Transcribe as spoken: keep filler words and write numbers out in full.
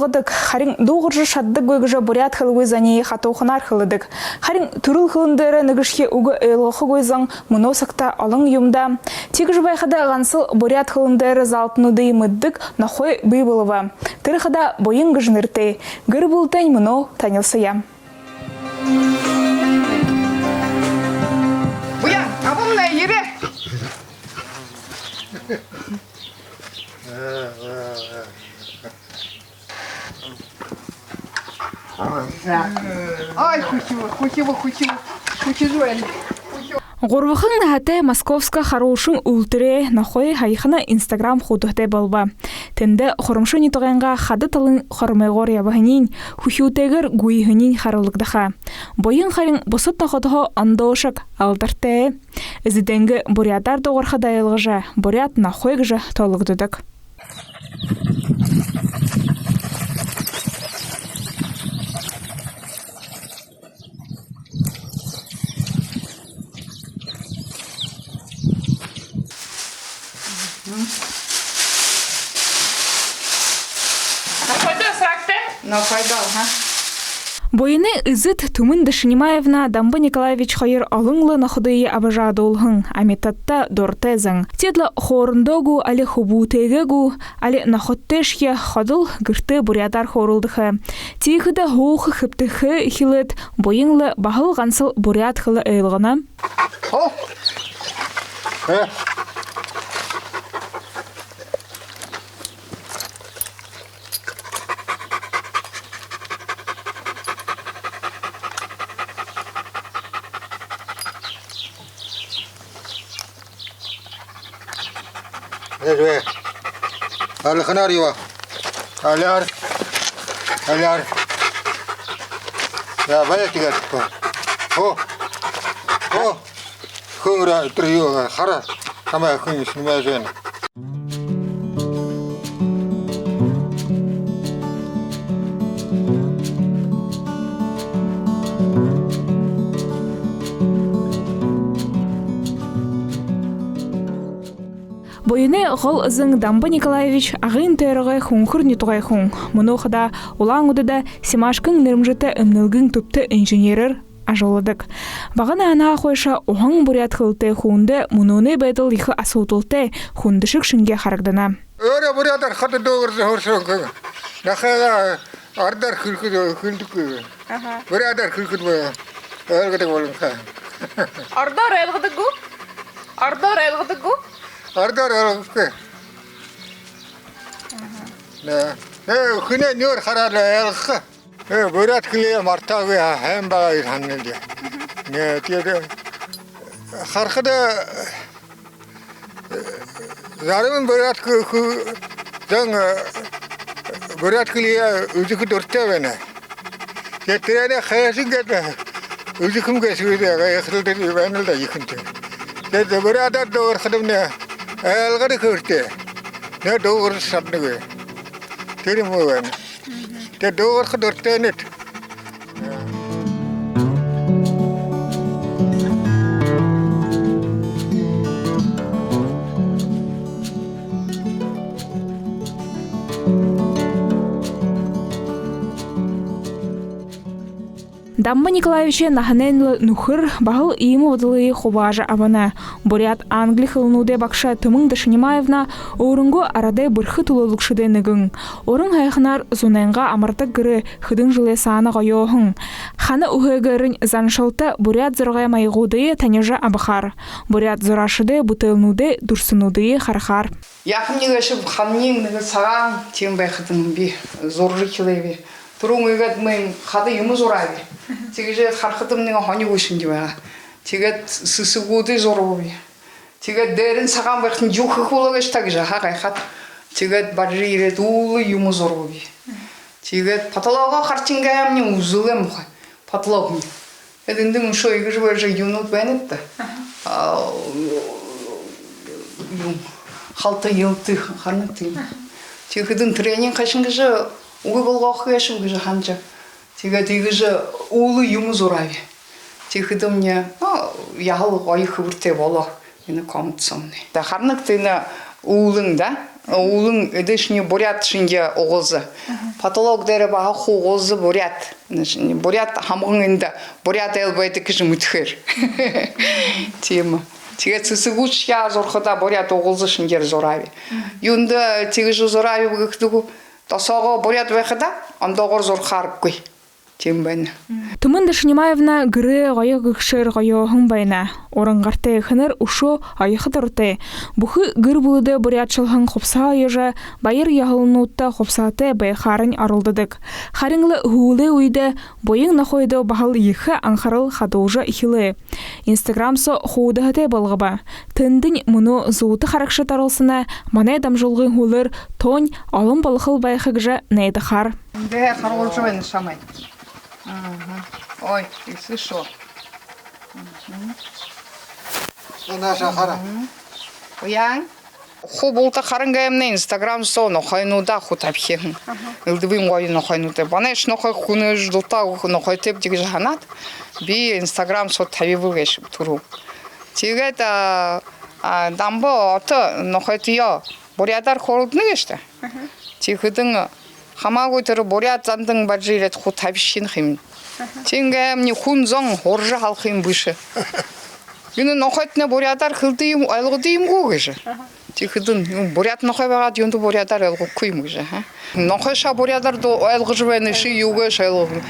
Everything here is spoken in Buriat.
Харин дуугаржа шададаггүй гэжэ буряад хэлэгүй зониие хатууханаар хэлэдэг. Харин түрэл хэлэн дээрэ нэгэшье үгэ ойлгохогүй зон мүнөө сагта олон юм даа. Тиигэжэ байхада гансал буряад хэлэн дээрэ заалтануудые мэдэдэг нохой бии болобо. Тэрэ хадаа Буян гэжэ нэрэтэй. Гэр бүлэтэйнь мүнөө танилсая. Буян, абамнай ерээ. Ой, хүхибэ, хүхибэ, хүхибэ, хүхибэ байна. Гурбахан наһатай московско харуушан үүлтэрэй нохой һаяхана Instagram хуудаһатай болобо. Тэндэ Хурамшаа нютагайнгаа хада талын хормойгоор ябаһаниинь, хүхюутэйгээр гүйһэниинь харуулагдаха. Буян харин бусад нохойдһоо ондоошог, алдартай. Эзэдэйнгээ буряадаар дуугархада ойлгожо, буряад нохой гэжэ тоологдодог. Нохойдоо сагтай? Нохойдоо, ага. Буянай эзэд Түмэн Дашинимаевна Дамба Николаевич хоёр олон лэ нохойдые абажа адуулһан, амитадта дуратай зон. Тэдэ лэ хоорондоо гү, али хүбүүтэйгээ гү, али нохойдтойшье ходол гэртээ буряадаар хөөрэлдэхэ. Тиихэдэ һууха, хэбтэхэ эхилээд, Буян лэ баһал гансал буряад хэлэ ойлгоно. О! Э? Э, э. Алханаар юу? Аляар. Аляар. Я, баяа тигээд. О. О. Хүн раа, тэрэ юу, хара. Хамаа хүн снимает байна. Буянай гол эзэн Дамба Николаевич Агын тойрогой Хүнхэр нютагай хүн. Мүнөө хадаа Улаан-Үдэдэ Семашкын нэрэмжэтэ эмнэлгын түбтэ инженерээр ажалладаг. Бага наһанһаа хойшо уһан буряад хэлэтэй хүндэ мүнөөнэй байдал ехэ асуудалтай, хүндэшэг шэнги харагдана. Өөрөө буряадаар хадаа дуугаржа хөөрэлдэхэ. Нохойгоо ородоор хэлэхэдэ, хэлэдэггүй. Аха. Буряадаар хэлэхэдэ ойлгодог болонхой. Ородоор ойлгодог гү? Ородоор ойлгодог гү? Ородоор ойлгодог. Аха. Нэ. Э, хүнэй нюур хараад ойлгохо. Э, буряад хэлээ мартаагүй, а, һайн байгаа гэжэ һананаб даа. Нэ, тиигээд, э, харахада, э, зарим буряад хэ-, хэ-, зон, э, буряад хэлээ үзэхэ дуратай байна. Тиигээд тэрэнээ хайшан гээд, э, үзэхэм гээшэ гээд, э, гайхалдаад байна лэ даа ехэнхи. Тиигээд буряадаар дуугархадамни ойлгохо хэрэгтэй. Нэ, дуугаржа шаданагүй. Тэрэ юм байна. Тэ дуугарха дуратайнууд. Дамба Николаевичай наһанайнь лэ нүхэр баһал иимэ бодолые хубаажа абана. Буряад, англи хэлэнүүдэй багша Түмэн Дашинимаевна өөрынгөө арадай бэрхэ түлөөлэгшэдэй нэгэн. Уран һайханаар зунайнгаа амардаг гэрээ хэдэн жэлэй саана гоёоһон. Хана үһээгээрнь заншалта буряад зурагай маягуудые танижа абахаар, буряад зураашадай бүтээлнүүдэй дүрсэнүүдые харахаар. Яахамни гээшэб, хананиинь нэгэ сагаан тиимэ байхадань би зуража эхилээб. Түрүүн иигээд мүн хада юумэ зурааб. Тиигэжэ харахадам нэгэ хони гүйшэнди байгаа. Тиигээд сэсэгүүдые зурааб. Тиигээд дээрэнь сагаан байхадань юу хэхэ болоо гээшэб даа гэжэ гайхаад. Тиигээд барижа ерээд үүлэ юумэ зурааб. Тиигээд потологоо харжа иигээмни үзэлөө муухай. Потологни. Эдэ эндэ мүшөө иигэжэ барижа юунүүд байна даа. Аха. А, юм, халта, елта, харна тиимэ. Аха. Тиихэдэнь тэрэниие хайшан гэжэ үгы болгохо гээшэб гэжэ һанажа. Тиигээд иигэжэ үүлэ юумэ зурааб. Тиихэдэмни, а, яһала гоё хэбэртэй болоо. Энэ комнат соомни. Тэ харна гүт, энэ Үүлэн, да? Үүлэн эдэшни буряад шэнги угалза. Потолок дээрэ баһа хуу угалза буряад. Буряад һамган эндэ, буряад айл байдаг гэжэ мэдэхээр. Тиимэ. Тиигээд сэсэгүүдшье зурахадаа буряад угалза шэнгеэр зурааби. Юундэ тиигэжэ зурааби гэхэдэ, досоогоо буряад байхада, ондоогоор зурахааргүй. Тиимэ байна. Түмэн Дашинимаевна гэрээ гоё гэгшээр гоёоһон байна. Уран гартай эхэнэр үшөө оёхо дуратай. Бүхы гэр бүлэдөө буряадшалһан хубсаһа оёжо, баяр ёһололнуудта хубсаһатай байхаарнь оролдодог. Харин лэ һүүлэй үедэ буян нохойдоо баһал ехэ анхарал хандуулжа эхилээ. Instagram соо хуудаһатай болгобо. Тэндэнь мүнөө зуутай харагшад оролсоно, манай дамжуулгын һүүлээр тоонь олон болохол байха гэжэ найдахаар. Эндээ харуулжа байна шамайе. Ой, иишээ шуу. Нааша хара. Уян. Хуу булта харан гээ юм, Instagram соо нохойнуудаа хуу табихын. Элдэбын гоё нохойнуудаа. Манайш нохой хүнэй жэлтэ нохойтой бди гэжэ һанаад, би Instagram соо табибал гээшэб түрүү. Тиигээд, а, а, Дамба ото нохойтоёо буряадаар хөөрэлдэнэ гээшэ даа. Тиихэдэнь хамаагүй тэрэ буряад зандань барижа ерээд хуу табишоһон юм. Тиин гээ юм, хүн зон һуража һалаха юм бэшэ. Энэ нохойтнай буряадаар хэлэдэг юм, ойлгодог юм гү гэжэ. Тиихэдэнь, ну, буряад нохой байгаад, юундэ буряадаар ойлгохогүй юм гэжэ, а? Нохойшоо буряадаар дуу ойлгожо байна, ши юу гээшэ ойлгоно.